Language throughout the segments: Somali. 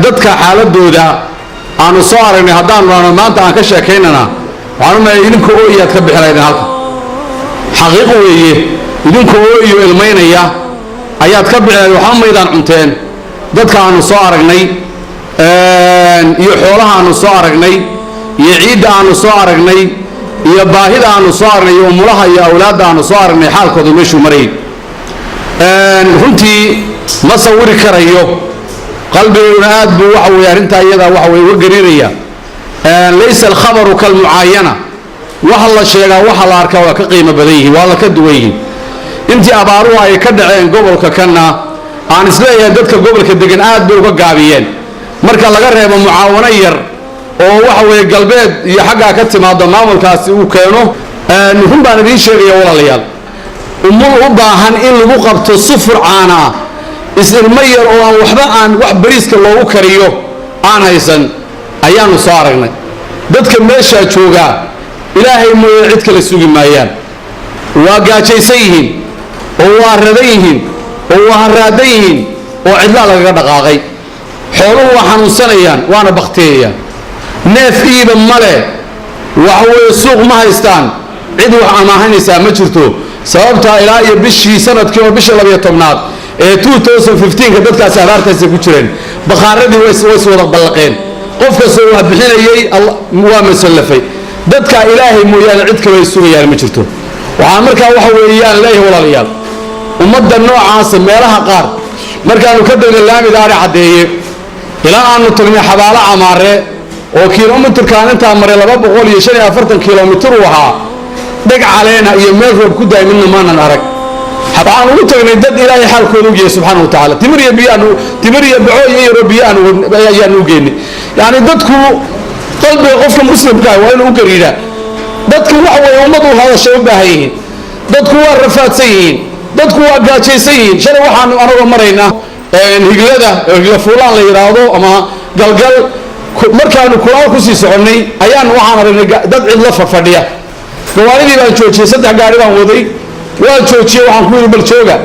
Dadka xaaladooda aanu soo aragnay haddaanu nahno maanta aan ka sheekaynana, waxaan u nahay idinka ooyaad ka bixinaydeen halka. Xaqiiqo weeye, idinka ooyo ilmaynaya ayaad ka bixinayd. Waxba maydaan cunteen. Dadka aanu soo aragnay iyo xoolaha aanu soo aragnay iyo ciidda aanu soo aragnay iyo baahida aanu soo aragnay iyo umulaha iyo awlaadda aanu soo aragnay, xaalkooda meeshuu marayay runtii ma sawiri karayo. Qalbiguna aad buu waxa weye arrintaa iyada waxa weye uga gariiraya. Laysa alkhabaru kalmucaayana. Waxa la sheegaa, waxa la arkaa waa ka qiimo badan yihiin, waa la ka duwan yihiin. Intii abaaruhu ay ka dhaceen gobolka kanna, aan isleeyahay dadka gobolka degan aad bay uga gaabiyeen, marka laga reebo mucaawano yar oo waxa weeye galbeed iyo xaggaa ka timaado maamulkaasi uu keeno. Run baan idiin sheegaya, walaalayaal, umul u baahan in lagu qabto sufur caana ah, is-ilmo yar oo aan waxba, aan wax bariiska loogu kariyo aan haysan ayaanu soo aragnay. Dadka meeshaa joogaa Ilaahay mooye cid kale sugi maayaan. Waa gaajaysan yihiin oo waa radan yihiin oo waa haraadan yihiin oo cidlaa lagaga dhaqaaqay. Xooluhu waa xanuunsanayaan, waana bakhtiyayaan. Neef iiba male, waxa weeye suuq ma haystaan, cid wax amaahanaysaa ma jirto. Sababtaa ilaa iyo bishii sanadkii oo bisha 12aad ee 2015ka dadkaasi abaartaasay ku jireen. Bakhaaradii way is wada ballaqeen, qof kastoo wax bixinayey waa masallafay. Dadka Ilaahay mooyaane cid kale ay sugayaan ma jirto. Waxaan markaa waxa weeyaan leeyahay, walaalayaal, ummadda noocaasa meelaha qaar markaanu ka dagnay laamida Ari Caddeeye ilaa aanu tagnay Xabaalo Camaare oo kilomitirkaan intaa maray 245 kilomitir uu ahaa, dheg caleena iyo meel roob ku daay midna maanan arag. Waxaan ugu tagnay dad Ilaahay xaalkooda ogyahay subxaana wa tacaala. Timir iyo biyaanu, timir iyo baco iyo yaroo biyo aanu ayaanu u geynay. Yacni dadku qalbiga qofka muslimka ah waa inuu u gariiraa. Dadku waxa weeye ummad u hadashay u baahan yihiin. Dadku waa rafaadsan yihiin, dadku waa gaajaysan yihiin. Shalay waxaanu anagoo maraynaa Higlada, Higla Fuulaan la yidhaahdo ama Galgal, markaanu kulaal kusii soconnay ayaan waxaan aragnay dad cidlo fadhfadhiya. Gawaaridii baan joojiyey, saddex gaari baan waday, waan joojiyey. Waxaan ku yidhi, "Bal jooga."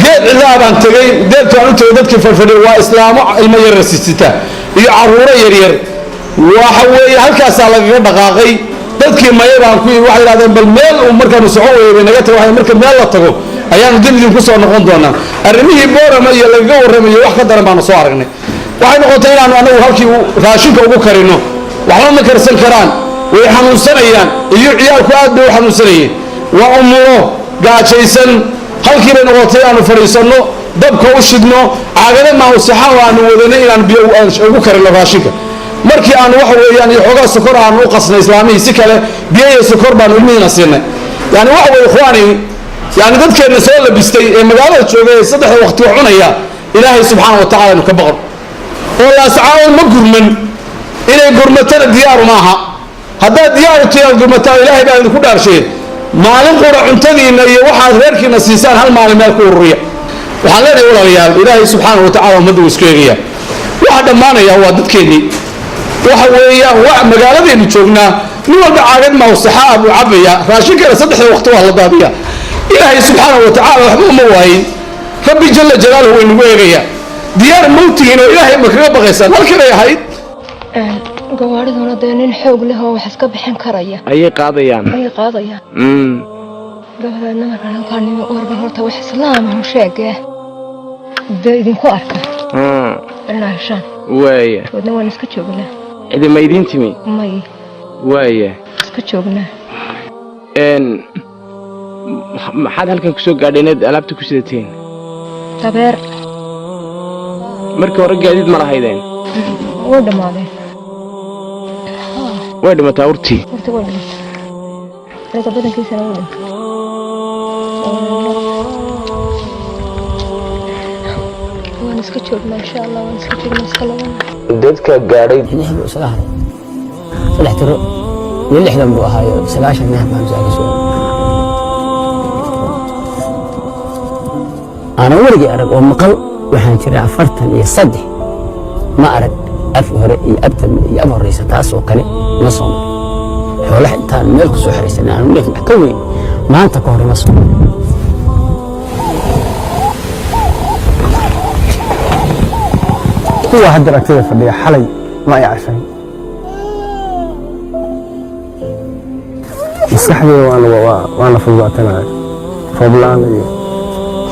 Geed cidlaha baan tegey, deebtaan u tegey dadkii fadhfadhiya waa islaamo ilmo yaryar sisita iyo caruuro yaryar. Waxa weeye halkaasaa lagaga dhaqaaqay dadkii. Maya baan ku yidhi. Waxay yidhahdeen, bal meel uu markaanu socon weyey bay naga tago. Waxay marka meel la tago ayaanu dib idinku soo noqon doonaa. Arrimihii Boorama iyo lagaga warramayo wax ka daran baanu soo aragnay. Waxay noqotay inaanu anagu halkii raashinka ugu karino. Waxba ma karsan karaan, way xanuunsanayaan iyo ciyaalku aad bay u xanuunsanayeen, waa umulo gaajaysan. Halkii bay noqotay inaanu fadhiisanno, dabka u shidno, caagada maawsaxa aanu wadanay inaan biyo ugu karino raashinka. Markii aanu waxa weeyaan iyo xoogaa sokor aanu u qasnay islaamihii, si kale biyo iyo sokor baanu ilmihiina siinay. Yani waxa weye, ikhwaani, yani dadkeenna soo labistay ee magaalada jooga ee saddexda waqti wax cunaya, Ilaahay subxaana wa tacala aynu ka baqno. Oo Laascaanood ma gurman, inay gurmatana diyaaru maaha. Haddaad diyaaru tihi aad gurmataan, Ilaahay baa idinku dhaarshay, maalin qura cuntadiinna iyo waxaad reerkiina siisaan hal maalin meel ku ururiya. Waxaan leenahay, walaalayaal, Ilaahay subxaana wa tacala ummadda wuu isku eegaya. Waxa dhammaanaya waa dadkeennii. Waxa weeyaan wa magaaladeennu joognaa, nin walba caagad mawsaxaa buu cabaya, raashinkana saddexda waqti waa la daadiya. Ilaahay subxaana wa tacaala waxba uma waayin. Rabbi jalla jalaaluhu way nagu eegayaa. Diyaar mawtihiin oo Ilaahay ma kaga baqaysaan? Halkanay ahayd. Gawaariduna dee nin xoog leh oo wax iska bixin karaya ayay qaadayaan. Ayay qaadayaan. Dabadeedna markaan halkaa nimi, warban horta wax islaama sheegee dee idinku arka inaa heshaan. Waaya. Wadna waan iska joognaa. Cidi ma idiin timi? May. Waaya. Iska joognaa. Maxaad halkan kusoo gaadheen eed alaabta ku sidateen? Dabeer. Markii hore gaadiid ma lahaydeen? Way dhammaadeen. Way dhimataa urtii? Horta way dhimatay, aniga badankiisana wuu dhintay. Waan iska joognaa, insha Allah, waan iska joognaa, iska labana. Dadka gaadhay lix buu isaga haray, saddex tiro iyo 60 buu ahaayo, 90 neef baan saa ka soo. Aanan weligay arag oo maqal. Waxaan jiray 43, ma arag af hore iyo abtan iyo ab horeysa, taas oo kale ma soo marin. Xoolaha intaan meel ku soo xiraysan aanu neef wax ka weyn maanta ka hore ma soo marin. Kuwa hadda agtida fadhiya xalay ma ay cashayn. Maskaxdayda waana fududaatanaya, roob la'aan iyo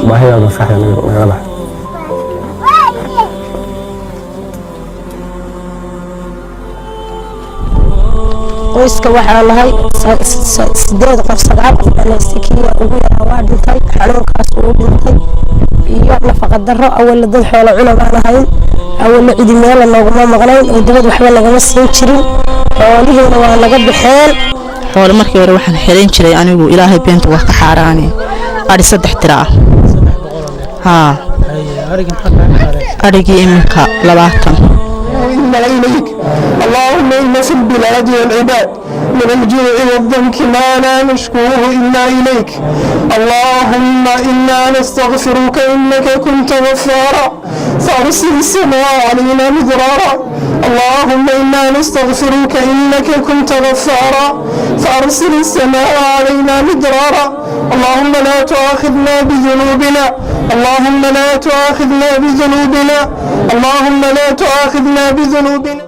baahidaa maskaxda nagala baxay. Qoyska waxaa nahay sideed qof, sagaal qof baa naystay. Kii ugu yaraa waa dhintay, xanuunkaas uu dhintay iyo nafaqa darro. Awalna dad xoolo cuna baan ahayn, awalna cidi meela nooguma maqnayn oo dibad waxba nagama siin jirin. Xoolihiina waa naga baxeen. Xoolo markii hore waxaan xiran jiray anigu, Ilaahay beenta wax ka xaaraani, adhi saddex tira ah. Haa, adhigii iminka 20. إنا إليك. اللهم إن في البلاد والعباد من الجوع والضنك ما لا نشكوه إلا إليك. اللهم إنا نستغفرك إنك كنت غفارا، فأرسل السماء علينا مدرارا. اللهم إنا نستغفرك إنك كنت غفارا، فأرسل السماء علينا مدرارا. اللهم لا تؤاخذنا بذنوبنا، اللهم لا تؤاخذنا بذنوبنا، اللهم لا تؤاخذنا بذنوبنا.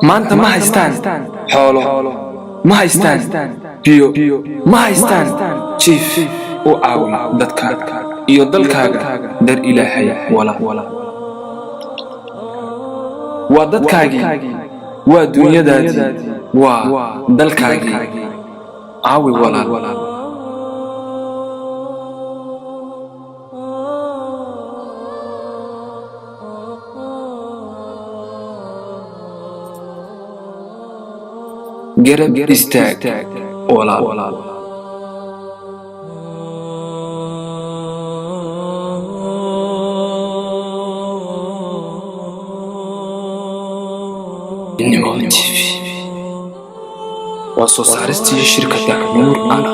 Maanta ma haystaan xoolo, ma haystaan biyo, ma haystaan jiif. U caawi dadkaaga iyo dalkaaga dar Ilaahay, walaal. Waa dadkaagii, waa dunyadaadii, waa dalkaagii. Caawi, walaal. Garab istaag, walaal. Midnimo TV waa soo saaristii shirkadda Nuur Al.